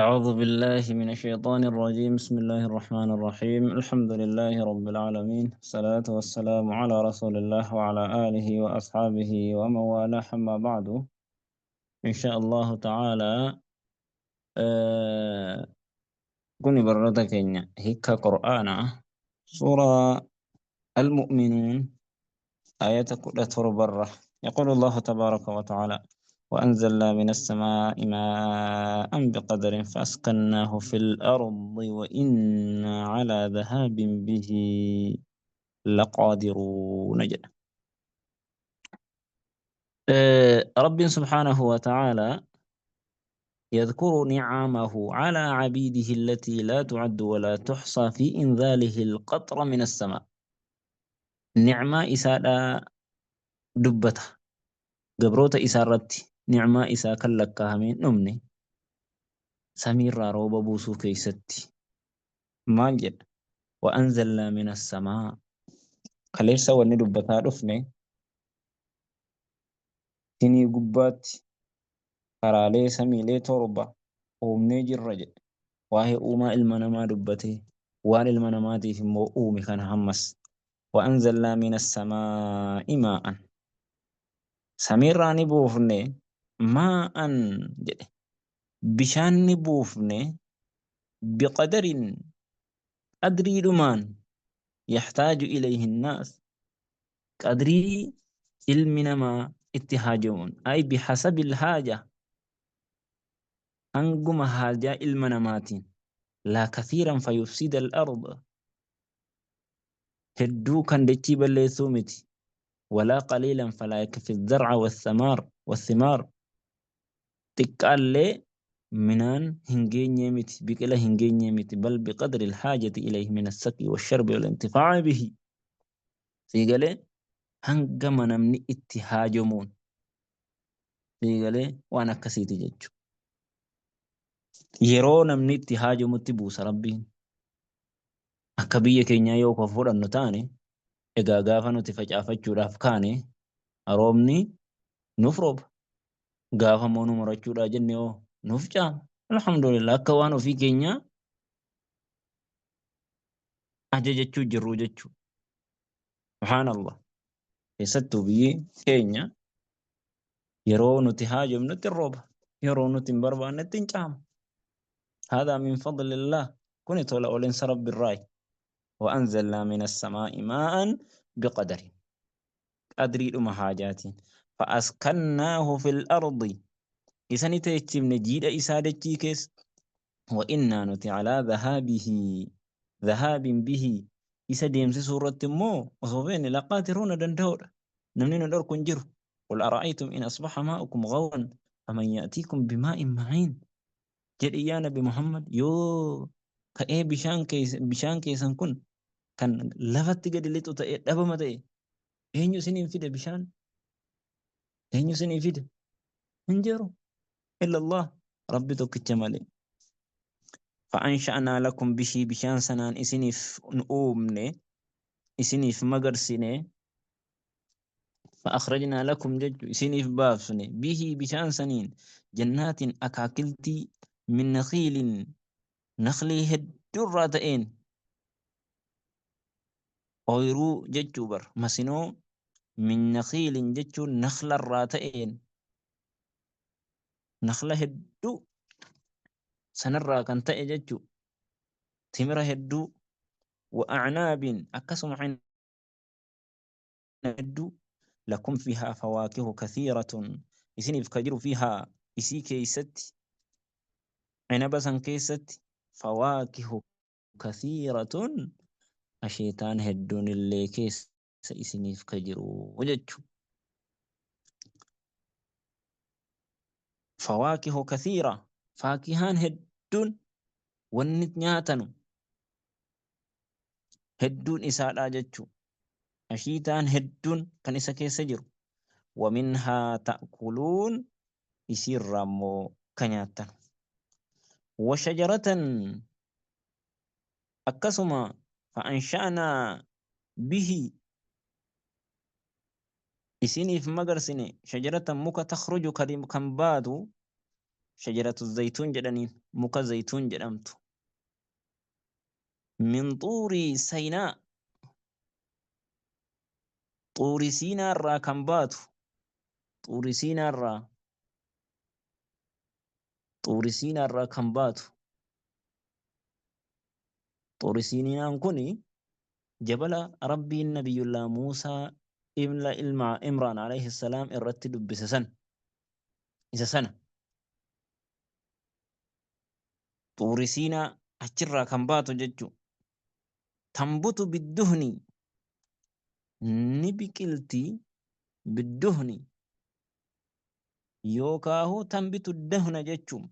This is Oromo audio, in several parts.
أعوذ بالله من الشيطان الرجيم. بسم الله الرحمن الرحيم. الحمد لله رب العالمين، الصلاة والسلام على رسول الله وعلى آله وأصحابه ومن والاه. أما بعد، إن شاء الله تعالى كوني برتك هيك قرآن سورة المؤمنون آية 17. يقول الله تبارك وتعالى: وأنزلنا من السماء ماء بقدر فأسكناه في الأرض وإنا على ذهاب به لقادرون. جل. رب سبحانه وتعالى يذكر نعمه على عبيده التي لا تعد ولا تحصى في إنزاله القطر من السماء. نعمة إساءة دبته قبروت إسارت نعمة إساء كلكها من نمني سمير روب بوسو كيستي مالجد. وأنزلنا من السماء خليل سوى ندبتها رفني تني قبات karaalee samiilee torba uumnee jirra jedhe. Waa'ee uumaa ilma namaa dubbatee waan ilma namaatiif immoo uume kana hammas. وأنزلنا من السماء ماء samiirraa ni buufne ماء jedhe bishaan ni buufne بقدر qadriidhumaan يحتاج إليه الناس qadrii ilmi namaa itti haajamuun أي بحسب الحاجة hanguma haajaa ilma namaatiin لا كثيرا فيفسد الأرض hedduu kan dachii balleessuu miti ولا قليلا فلا يكفي الزرع والثمار xiqqaallee minaan hin geenyee miti biqila hin geenyee miti بل بقدر الحاجة إليه من السقي والشرب والانتفاع به siigalee hangama namni itti haajomuun siigalee waan akkasiiti jechuudha. Yeroo namni itti haajomutti buusa Rabbiin. Akka biyya keenyaa yoo kan fudhannu taane egaa gaafa nuti facaafachuudhaaf kaane roobni nuuf rooba. Gaafa immoo nu murachuudhaa jenne hoo nuuf caama. Alhamdulillah akka waan ofii keenyaa ajajachuu jirru jechuudha. Subhaanallah. Keessattuu biyyi keenya yeroo nuti haajomnutti rooba. Yeroo nuti hin barbaannetti hin caama. هذا من فضل الله kuni tola oolinsa Rabbi irraayi. وأنزلنا من السماء ماء بقدر qadriidhuma haajaatiin فأسكناه في الأرض isa ni teechifne jiidha isaa dachii keessa وإنا nuti على ذهاب به isa deemsisuu irratti immoo osoo feene لقادرون danda'uudha. Namni nu dhorku hin jiru. قل أرأيتم إن أصبح ماؤكم غورا فمن يأتيكم بماء معين jedhi yaa Nabi Muhammad, yoo ka'ee bishaan keessan kun kan lafatti gadi lixu ta'e dhabama ta'e eenyu isiniin fide bishaan? Eenyu isinii fide? Hin jiru. إلا الله Rabbi tokkicha malee. فأنشأنا لكم به bishaan sanaan isiniif uumne isiniif magarsine فأخرجنا لكم jechu isiniif baafne به bishaan saniin جنات akaakiltii من نخيل naklii hedduurraa ta'een ooyiruu jechuu bar masinoo من نخيل jechuun naklarraa ta'een nakla hedduu sanarraa kan ta'e jechuu timira hedduu وأعناب akkasuma hedduu لكم فيها فواكه كثيرة isiniif ka jiru فيها isii keeysatti cinaba san keessatti فواكه كثيرة asheetaan hedduun illee keessa isiniif ka jiru jechu. فواكه كثيرة faakihaan hedduun wanni nyaatanu hedduun isaadha jechu. Ashiitaan hedduun kan isa keessa jiru. ومنها تأكلون isiirraa immoo ka nyaattan. وشجرة akkasuma فأنشأنا به isiniif magarsine شجرة muka تخرج kan baatu Shajaratu zaytuun jedhaniin, muka zaytuun jedhamtu. Min xuurii saynaa, xuurii siinaa irraa kan baatu, xuurii siinaa irraa, xuurii siinaa irraa kan baatu. Xuurii siinaan kun jabala Rabbiin Nabiyyullaa Muusaa ibna ilma Imraan alayhi salaam irratti dubbise san, isa sana. Xuurii siinaa achirraa kan baatu jechuu. Tanbutu bidduhni, ni biqilti, bidduhni yookaahu tanbitu dahna jechuun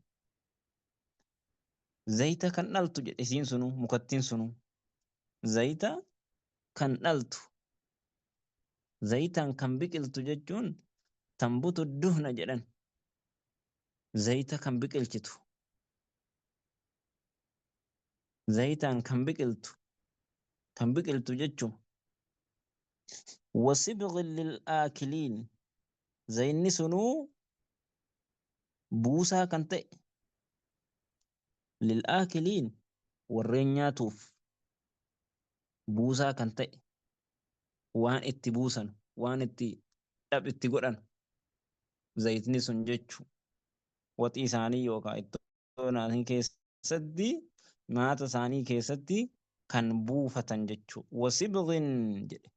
zayita kan dhaltu jedhe. Isiin sunu, mukattiin sunu zayita kan dhaltu, zayitaan kan biqiltu jechuun tanbutu duhna jedhan, zayita kan biqilchitu, zayitaan kan biqiltu, kan biqiltu jechuun. Wasibghin lil aakiliin, zayinni sunuu buusaa kan ta'e, lil aakiliin, warreen nyaatuuf buusaa kan ta'e, waan itti buusan, waan itti dhab itti godhan zayitni sun jechu. Waxii isaanii yookaan ittoo isaanii keessatti, nyaata isaanii keessatti kan buufatan jechuu. Wasibghin jedhe,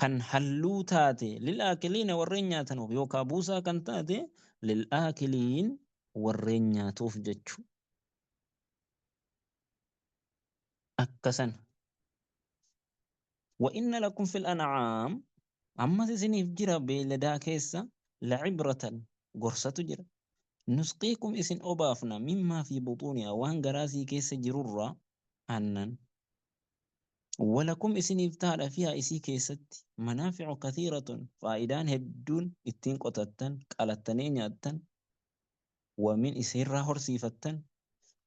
kan halluu taate, lil aakiliina, warreen nyaatanuuf, yookaan buusaa kan taate, lil aakiliin, warreen nyaatuuf jechuu. Akkasan. Wa inna lakum fil an'aam, ammas isiniif jira beeyladaa keessa, lacibratan, gorsatu jira. Nusqiikum, isin obaafna, mimmaa fi buxuunihaa, waan garaasii keessa jirurraa aannan. Walakum, isiniif taadha, fiha, isii keessatti, manaaficu kathiiratun, faayidaan hedduun ittiin qotattan, qalattanii nyaattan, wamin isiirraa horsiifattan,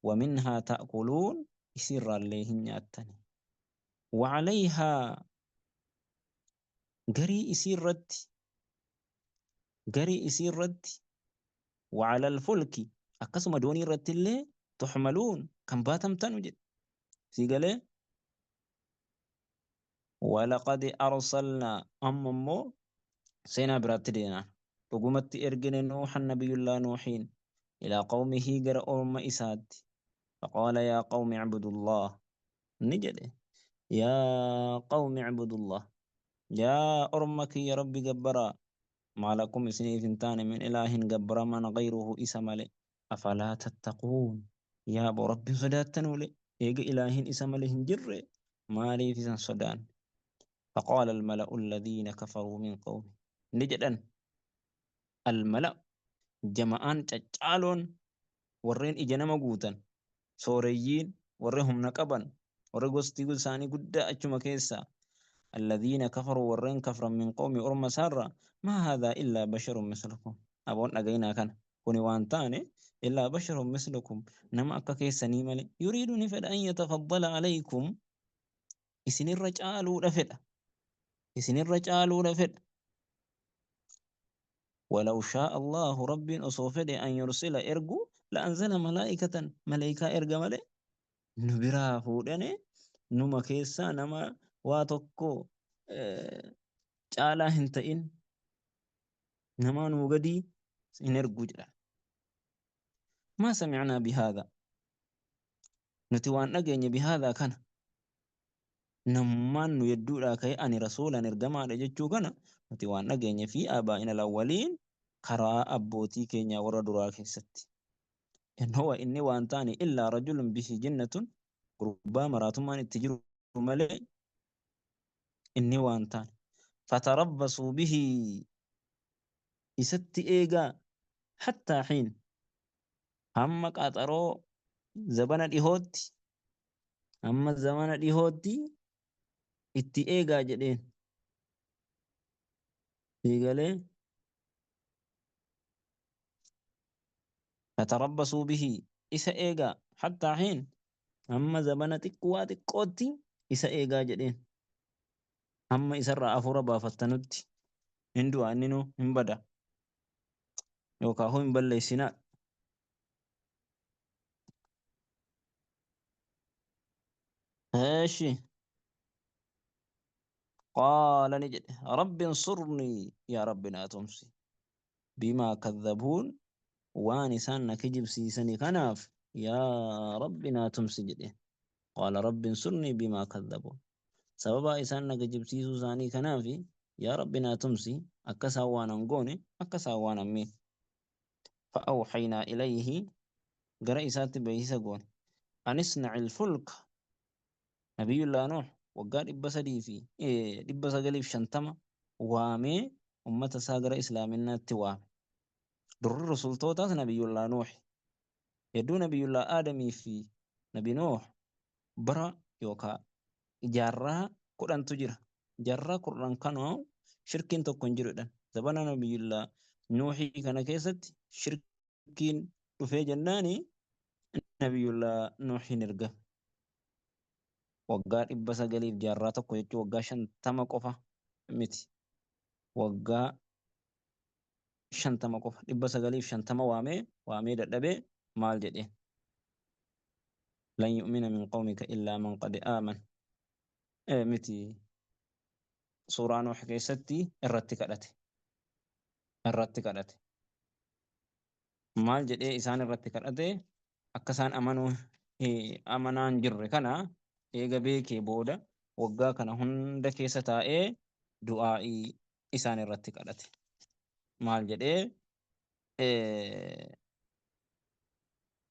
waminhaa ta'kuluun, isiirraallee hin nyaattani. Wacalayhaa, garii isii irratti, garii isii irratti, wacalal fulki, akkasuma doonii irratti illee, tuxmaluun, kan baatamtanu jedhe. Sii galee? Walaqad arsalnaa, amma immoo seenaa biraatti deena. Dhugumatti ergine Nuuhan, Nabiyullaa Nuuhiin, ilaa qawmihii, gara orma isaatti. Faqaala yaa qawmi icbudullah, ni jedhe, yaa qawmi icbudullah, yaa orma kiyya, Rabbi gabbaraa. Maa lakum, isiniif hin taane, min ilaahin, gabbaramaan, gayruhu, isa male. Afalaa tattaquun, yaa abo Rabbin sodaattanuule? Eega ilaahin isa male hin jirre, maaliif isan sodaan? Faqaala almala'u alladhiina kafaruu min qawmi, ni jedhan, almala'u, jama'aan caccaaloon, warreen ija nama guutan, sooreyyiin, warri humna qaban, warri gosti isaanii guddaa achuma keessaa, alladhiina kafaruu, warreen kafran, min qawmi, orma isaarraa, maa haadhaa illaa basharun mislukum, aboon dhagayinaa kana, kuni waan taane, illaa basharun mislukum, nama akka keessanii malee, yuriidu, ni fedha, an yatafaddala alaykum, isinirra caaluudha fedha, isinirra caaluudha fedha. Walaw shaa'a Allaahu, Rabbiin osoo fedhe, an yursila, ergu, la anzala malaa'ikatan, maleykaa erga malee, nu biraa fuudhane numa keessaa nama waa tokko caalaa hin ta'in, namaa nuu gadii hin ergu jedhan. Maa samicnaa bihaadha, nuti waan dhageenye, bihaadhaa kana, namummaan nu yedduudhaa ka'ee ani rasuulan ergamaadha jechuu kana, nuti waan dhageenye, fi aabaa'ina alawwaliin, karaa abbootii keenyaa warra duraa keessatti. In huwa, inni waan taane, illaa rajulun bihi jinnatun, gurbaa maraatummaan itti jiru malee inni waan taane. Fatarabbasuu bihi, isatti eegaa, hattaa hiin, hamma qaxaroo zabana dhihootti, hamma zamana dhihootti itti eegaa jedheen. Eegalee fatarabbasuu bihi, isa eegaa, hattaa hiin, hamma zamana xiqqoo xiqqootti isa eegaa jedheen. Hamma isarraa hafuura baafattanutti hin du'a, inni nu hin bada. Yookaan hin balleessinaa. Eeshi qaala ni jedhe rabbi insurnii yaa rabbi naa tumsi bimaa kadhabuun waan isaan na kijibsiisani kanaaf yaa rabbi naa tumsi jedhe. Qaala rabbi insurnii bimaa kadhabuun sababa isaan na kijibsiisuu isaanii kanaaf yaa rabbi naa tumsi akka isaan waan hin goone akka isaan waan hin miine. Fa'awhaynaa ilayhi gara isaatti beeksisa goone. Anis na'il fulka Nabiyyullaa Nuuh waggaa 300 fi 950 waamee ummata isaa gara islaaminaatti waame. Durri rusultootaas Nabiyyullaa Nuuh. Hedduu Nabiyyullaa Aadamii fi Nabi Nuuh bara yookaan jaarraa 10tu jira. Jaarraa 10 kanoo shirkiin tokko hin jiru jedhan. Zabana Nabiyyullaa Nuuhii kana keessatti shirkiin dhufee jennaani Nabiyyullaa Nuuhiin ergame. Waggaa 900f jaarraa tokko jechuun waggaa 50 qofa miti. Waggaa 50 qofa 950 waamee waamee dadhabee maal jedheen? Lan yu'mina min qawmika illaa man qad aaman. Miti suuraa Nuuh keessatti irratti kadhate. Irratti kadhate. Maal jedhee isaan irratti kadhate? Akka isaan amanuu amanaan jirre kana eega beekee booda waggaa kana hunda keessa taa'ee du'aa'ii isaan irratti kadhate. Maal jedhee?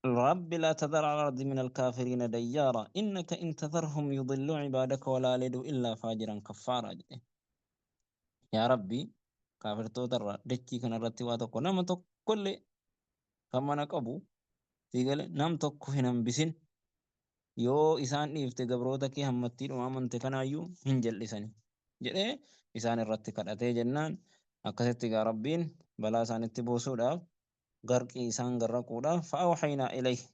Rabbi laa tadhar ala ardi min alkaafiriina dayyaara innaka in tadharhum yudilluu cibaadaka walaa yalidu illaa faajiran kaffaara jedhe. Yaa Rabbi kaafirtoota irraa dachii kana irratti waa tokko nama tokkollee kan mana qabu siigale nam tokko hin hambisin yoo isaan dhiifte gabroota kee hammattiidhuma amante kanaayyuu hin jal'isani jedhee isaan irratti kadhatee jennaan akkasitti egaa Rabbiin balaa isaanitti buusuudhaaf garqii isaan garraquudhaaf fa'awhaynaa ilayhi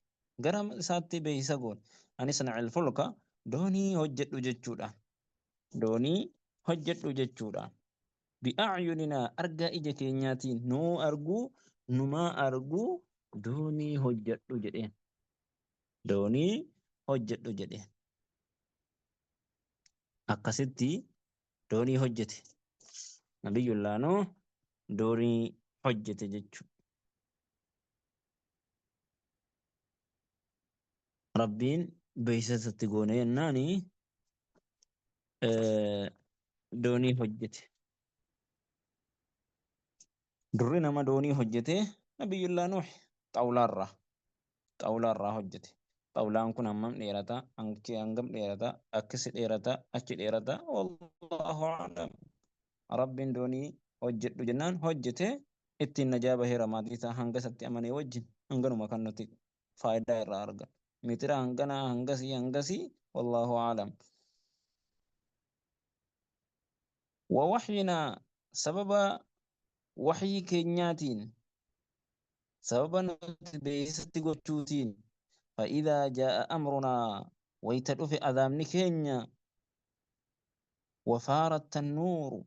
gara isaatti beeksisa goone anis na'il fulka doonii hojjedhu jechuudhaan doonii hojjedhu jechuudhaan bi'acyuninaa argaa ija keenyaatiin nuu arguu numaa arguu doonii hojjedhu jedheen doonii hojjedhu jedheen akkasitti doonii hojjete Nabiyyullaa Nuuh doonii hojjete jechuudha. Rabbiin beeksisa isatti goone jennaani doonii hojjete. Durri nama doonii hojjete Nabiyyullaa Nuuh xawlaarraa xawlaarraa hojjete. Xawlaan kun hammam dheerata, hangam dheerata, akkasi dheerata, achi dheerata, wallaahu a'lam. Rabbiin doonii hojjedhu jennaan hojjete ittiin najaa baheera maatii isaa hanga isatti amanee wajjin hanganuma kan nuti faayidaa irraa argan. Meetira hanganaa hangasii hangasii wallaahu a'lam. Wa waxyinaa sababa waxyii keenyaatiin sababa nuti beeksisatti gochuutiin fa'idaa jaa'a amrunaa wayta dhufe azaabni keenya wafaara tannuuru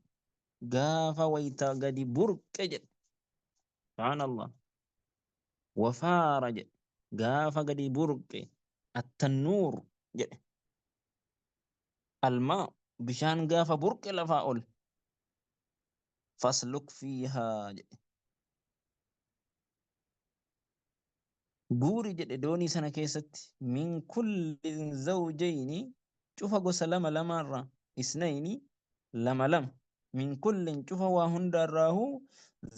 gaafa wayta gadi burqe jedhe subhaanallah wafaara jedhe gaafa gadi burqe attannuur jedhe almaa bishaan gaafa burqe lafaa ol fasluk fiihaa jedhe guuri jedhe doonii sana keessatti min kullin zawjayni cufa gosa lama lamaarraa isnayni lama lama min kullin cufa waa hundaarraahu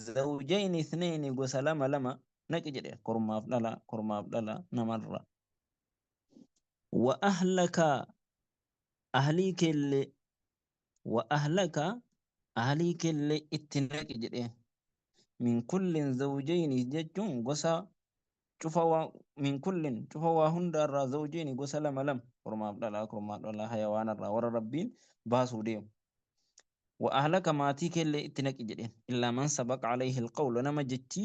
zawjayni isnayni gosa lama lama naqi jedhe kormaaf dhala kormaaf dhala namarraa wa ahlaka ahlii keellee wa ahlaka ahlii keellee itti naqi jedheen min kullin zawjayni jechuun gosa cufa waa min kullin cufa waa hundaarraa zawjayni gosa lama lama kormaaf dhalaa kormaaf dhalaa hayawaanarraa warra rabbiin baasuu deemu wa ahlaka maatii keellee itti naqi jedheen illaa man sabaqa alayhi alqawlu nama jechi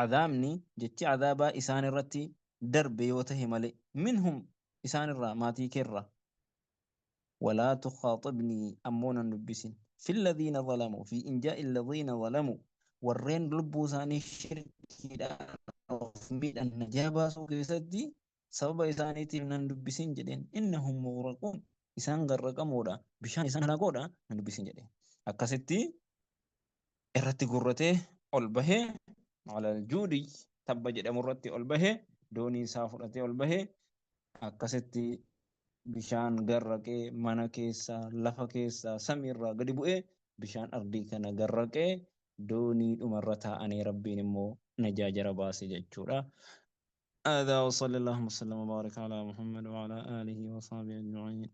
azaabni jechi azaabaa isaan irratti darbe yoo tahe malee minhum isaan irraa maatii keerraa walaa tukhaaxibnii ammoo nan dubbisin fi alladhiina zalamuu fi injaa'i alladhiina zalamuu Warreen lubbuu isaanii shirkiidhaan of miidhan najaa baasuu keessatti sababa isaaniitiif nan dubbisin jedheen. Innahum mughraquun, isaan garraqamoodha, bishaan isaan halaakoodha, nan dubbisin jedheen. Akkasitti irratti gurratee ol bahee alal juudi tabba jedhamu irratti ol bahee doonii isaa fudhatee ol bahee akkasitti bishaan garraqee mana keessaa, lafa keessaa, samiirraa gadi bu'ee bishaan ardii kana garraqee doonii dhumarra taa'anii Rabbiin immoo najaa jara baase jechuudha. هذا وصلى اللهم وسلم وبارك على محمد وعلى آله وصحبه أجمعين.